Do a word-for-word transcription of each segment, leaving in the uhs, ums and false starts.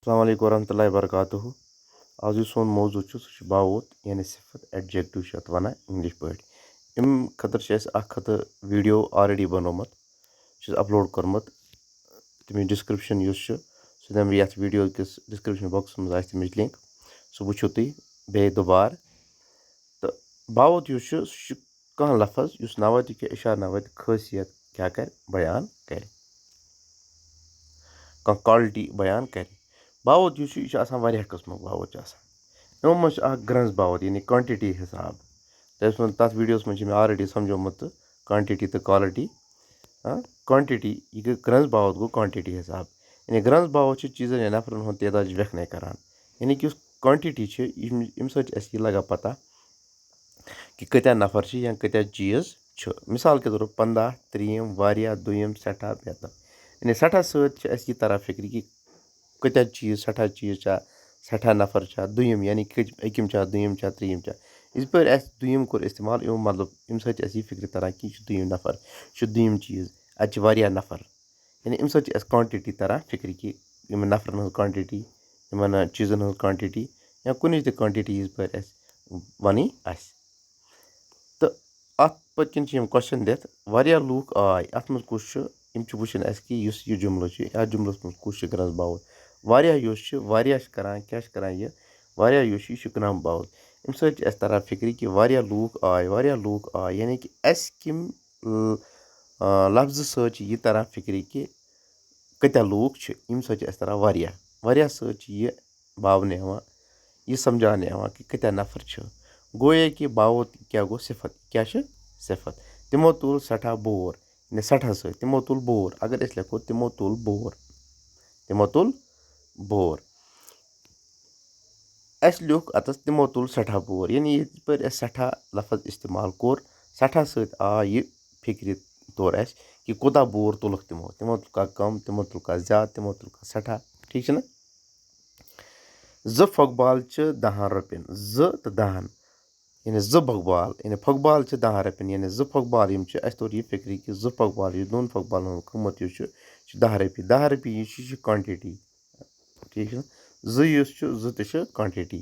السلام علیکم ورحمۃ اللہ وبرکاتہ۔ آز یُس سون موضوع چھُ، سُہ چھُ باوت، یعنی صفت، ایڈجیکٹو چھِ اَتھ وَنان اِنگلِش پٲٹھۍ۔ اَمہِ خٲطرٕ چھِ اَسہِ اَکھ ہَتھ ویٖڈیو already بَنومُت، چھُس اَپلوڈ کوٚرمُت۔ تَمِچ ڈِسکرٛپشَن یُس چھُ، سُہ دِمہٕ بہٕ یَتھ ویٖڈیو کِس ڈِسکرٛپشَن باکسَس منٛز، آسہِ تَمِچ لِنک، سُہ وٕچھِو تُہۍ بیٚیہِ دُبارٕ۔ تہٕ باوت یُس چھُ، سُہ چھُ کانٛہہ لفظ یُس نوعتہِ کہِ اشارٕ نوعتہِ خٲصیت کیٛاہ کَرِ، بیان کَرِ، کانٛہہ quality بیان کَرِ۔ باوت یُس چھُ، یہِ چھُ آسان واریاہ قٕسمُک، باوت چھُ آسان۔ یِمو منٛز چھُ اَکھ گرٛنٛز باوت، یعنی quantity حِساب۔ تۄہہِ اوسمو تَتھ ویٖڈیوَس منٛز چھِ مےٚ already سَمجھومُت تہٕ quantity تہٕ quality۔ ہاں، quantity، یہِ گٔے گرٛنٛز باوت، گوٚو quantity حِساب۔ یعنی گرٛنٛز باوت چھِ چیٖزَن یا نفرَن ہُنٛد تعداد چھِ ویٚکھنَے کَران۔ یعنی کہِ یُس quantity چھِ، یِم، اَمہِ سۭتۍ چھِ اَسہِ یہِ لَگان پَتہ کہِ کۭتیٛاہ نفر چھِ یا کۭتیٛاہ چیٖز چھُ۔ مثال کے طور پر، پنٛداہ، ترٛیٚیِم، واریاہ، دوٚیِم، سٮ۪ٹھاہ، بیتر۔ یعنی سٮ۪ٹھاہ سۭتۍ چھِ اَسہِ یہِ تَران فِکرِ کہِ کۭتیٛاہ چیٖز، سٮ۪ٹھاہ چیٖز چھا، سٮ۪ٹھاہ نفر چھا، دوٚیِم، یعنی کہِ أکِم چھا، دوٚیِم چھا، ترٛیٚیِم چھا۔ یِتھ پٲٹھۍ اَسہِ دوٚیِم کوٚر استعمال، اَمیُک مطلب، اَمہِ سۭتۍ چھِ اَسہِ یہِ فِکرِ تَران کہِ یہِ چھُ دوٚیِم نفر، یہِ چھُ دوٚیِم چیٖز، اَتہِ چھِ واریاہ نفر۔ یعنی اَمہِ سۭتۍ چھِ اَسہِ quantity تَران فِکرِ کہِ یِمَن نفرَن ہٕنٛز quantity، یِمَن، آ، چیٖزَن ہٕنٛز quantity یا کُنِچ تہِ quantity یِتھ پٲٹھۍ اَسہِ وَنٕنۍ آسہِ۔ تہٕ اَتھ پٔتۍ کِنۍ چھِ یِم question دِتھ، واریاہ لوٗکھ آے، اَتھ منٛز کُس چھُ؟ یِم چھِ وٕچھِنۍ اَسہِ کہِ یُس یہِ جُملہٕ چھُ، یَتھ جُملَس منٛز کُس چھُ گرٛنٛز باوت؟ واریاہ یُس چھُ، واریاہ چھِ کَران، کیٛاہ چھِ کَران یہِ؟ واریاہ یُس چھُ، یہِ چھُ گرٛنٛز باوت۔ اَمہِ سۭتۍ چھِ اَسہِ تَران فِکرِ کہِ واریاہ لوٗکھ آے، واریاہ لوٗکھ آے، یعنی کہِ اَسہِ کَمہِ ل-، آ، لفظہٕ سۭتۍ چھِ یہِ تَران فِکرِ کہِ کۭتیٛاہ لوٗکھ چھِ، ییٚمہِ سۭتۍ چھِ اَسہِ تَران واریاہ۔ واریاہ سۭتۍ چھِ یہِ باونہٕ یِوان، یہِ سَمجھاونہٕ یِوان کہِ کۭتیٛاہ نفر چھِ۔ گویا کہِ باوت کیٛاہ گوٚو؟ صفت۔ کیٛاہ چھِ؟ صفت۔ تِمو تُل سٮ۪ٹھاہ بور، یعنی سٮ۪ٹھاہ سۭتۍ، تِمو تُل بور۔ اگر أسۍ لیکھو، تِمو تُل بور، تِمو تُل بور۔ اَسہِ لیوٚکھ اَتَس، تِمو تُل سٮ۪ٹھاہ بور، یعنی یِتھ پٲٹھۍ اَسہِ سٮ۪ٹھاہ لفظ استعمال کوٚر، سٮ۪ٹھاہ سۭتۍ آو یہِ فِکرِ طور اَسہِ کہِ کوٗتاہ بور تُلُکھ تِمو، تِمو تُل کانٛہہ کَم، تِمو تُل کانٛہہ زیادٕ، تِمو تُل کانٛہہ سٮ۪ٹھاہ، ٹھیٖک چھُنہ؟ زٕ پھۄکہٕ بالہٕ چھِ دَہَن رۄپیَن، زٕ تہٕ دَہَن، یعنی زٕ پھۄکہٕ بال، یعنی پھۄکہٕ بال چھِ دَہَن رۄپیَن، یعنی زٕ پھۄکہٕ بال یِم چھِ، اَسہِ توٚر یہِ فِکرِ کہِ زٕ پھۄکہٕ بال، یہِ دۄن پھۄکہٕ بالَن ہُنٛد قۭمَتھ یُس چھُ، یہِ چھُ دَہ رۄپیہِ، دَہ رۄپیہِ یہِ چھِ، یہِ چھِ quantity، ٹھیٖک چھُ؟ زٕ یُس چھُ، زٕ تہِ چھِ quantity۔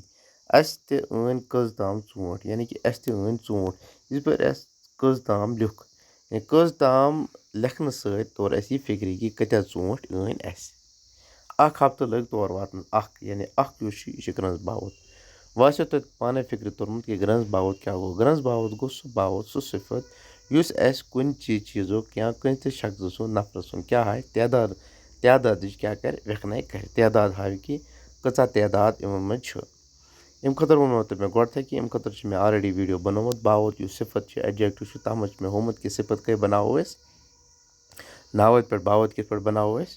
اَسہِ تہِ أنۍ کٔژ تام ژوٗنٛٹھۍ، یعنی کہِ اَسہِ تہِ أنۍ ژوٗنٛٹھۍ۔ یِتھ پٲٹھۍ اَسہِ کٔژ تام لیوٚکھ، یعنی کٔژ تام لیکھنہٕ سۭتۍ توٚر اَسہِ یہِ فِکرِ کہِ کۭتیٛاہ ژوٗنٛٹھۍ أنۍ اَسہِ۔ اَکھ ہفتہٕ لٔگۍ تور واتنَس، اَکھ، یعنی اَکھ یُس چھُ، یہِ چھُ گرٛنٛز باوت۔ وۄنۍ آسیو تۄہہِ پانَے فِکرِ توٚرمُت کہِ گرٛنٛز باوت کیٛاہ گوٚو؟ گرٛنٛز باوت گوٚو سُہ باوت، سُہ صفت، یُس اَسہِ کُنہِ چیٖز، چیٖزُک یا کُنہِ تہِ شخصہٕ سُنٛد، نفرٕ سُنٛد کیٛاہ ہاوِ؟ تعداد، تعدادٕچ کیٛاہ کَرِ؟ ویٚکھنَے کَرِ۔ تعداد ہاوِ کہِ کۭژاہ تعداد یِمَن منٛز چھُ۔ اَمہِ خٲطرٕ ووٚنمو تۄہہِ مےٚ گۄڈٕتھَے کہِ اَمہِ خٲطرٕ چھِ مےٚ already video بَنومُت۔ باوت یُس صفت چھِ، adjective چھِ، تَتھ منٛز چھِ مےٚ ہوومُت کہِ صفت کٔہۍ بَناوو أسۍ۔ ناوت پٮ۪ٹھ باوت کِتھ پٲٹھۍ بَناوو أسۍ؟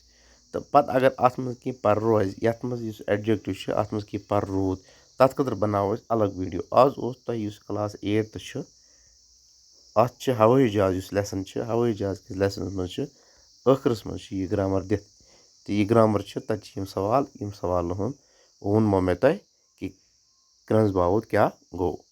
تہٕ پَتہٕ اگر اَتھ منٛز کینٛہہ پَرٕ روزِ، یَتھ منٛز یُس adjective چھُ، اَتھ منٛز کینٛہہ پَرٕ روٗد، تَتھ خٲطرٕ بَناوو أسۍ الگ video۔ آز اوس تۄہہِ یُس class eighth چھُ، اَتھ چھِ ہوٲیی جہاز یُس lesson چھُ، ہوٲیی جہاز کِس lessonَس منٛز چھُ ٲخرَس منٛز چھُ یہِ grammar دِتھ۔ تہٕ یہِ grammar چھُ، تَتہِ چھِ یِم سوال، یِم سوالَن ہُنٛد ووٚنمو مےٚ تۄہہِ کہِ گرٛنٛز باوت کیٛاہ گوٚو۔